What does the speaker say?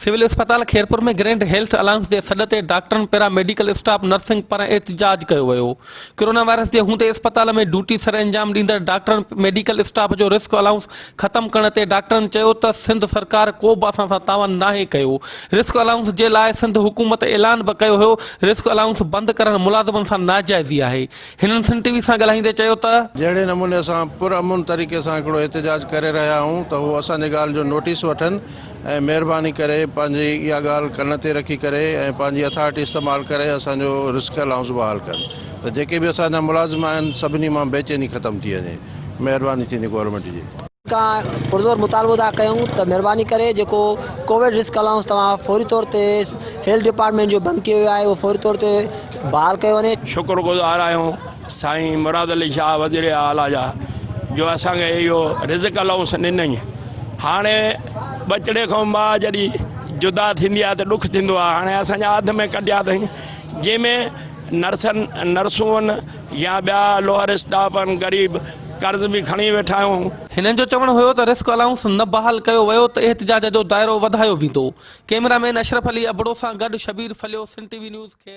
Civil اسپتال Khairpur ۾ grand health alliance جي سڏ تي ڊاڪٽرن، پيرا ميڊيڪل اسٽاف، نرسنگ پاران احتجاج ڪيو ويو. ڪرونا وائرس جي هوندي اسپتال ۾ ڊيوٽي سرانجام ڏيندڙ ڊاڪٽرن، ميڊيڪل اسٽاف جو رسڪ الائونس ختم ڪرڻ تي ڊاڪٽرن چيو ته سنڌ سرڪار ڪو به اسان سان تعاون ناهي ڪيو، رسڪ الائونس جي لاء سنڌ حڪومت اعلان به ڪيو هيو، رسڪ الائونس بند ڪرڻ ملازمن سان ناجائزي آهي. هنن سنڌ ٽي وي سان ڳالهائيندي چيو ته. جهڙي نموني اسان پر امن طريقي سان هڪڙو احتجاج ڪري رهيا آهيون ته هو اسان جي ڳالهه جو نوٽيس وٺن ۽ مهرباني ڪري پنهنجي اها ڳالهه ڪن تي رکي ڪري ۽ پنهنجي اٿارٽي استعمال ڪري اسان جو رسڪ الائونس بحال ڪن ته جيڪي به اسان جا ملازم آهن سڀني مان بيچيني ختم ٿي وڃي مهرباني ٿيندي گورنمينٽ جي. کان پرزور مطالبو ٿا ڪيون ته مھرباني ڪري جيڪو ڪووڊ رسڪ الائونس توھان فوري طور تي ھيلٿ ڊپارٽمينٽ جو بند ڪيو ويو آھي اھو فوري طور تي بحال ڪيو وڃي. شڪر گذار آهيون سائين مراد علي شاهه وزير اعليٰ جا جو اسان کي اهو رزق الائونس ڏنائين هاڻي ٻچڙي کان ماء جڏهن جدا ٿيندي آهي ته ڏک ٿيندو آهي هاڻي اسان جا اڌ ۾ ڪڍيا اٿئين جنهن ۾ نرسن نرسون يا ٻيا لوئر اسٽاف آهن غريب قرض به کڻي ويٺا آهيون. هنن جو چوڻ هيو ته رسڪ الائونس نه بحال ڪيو ويو ته احتجاج جو دائرو وڌايو ويندو. ڪئميرا مين اشرف علي ابڙو سان گڏ Shabbir Phalio, Sindh T V news, Khairpur.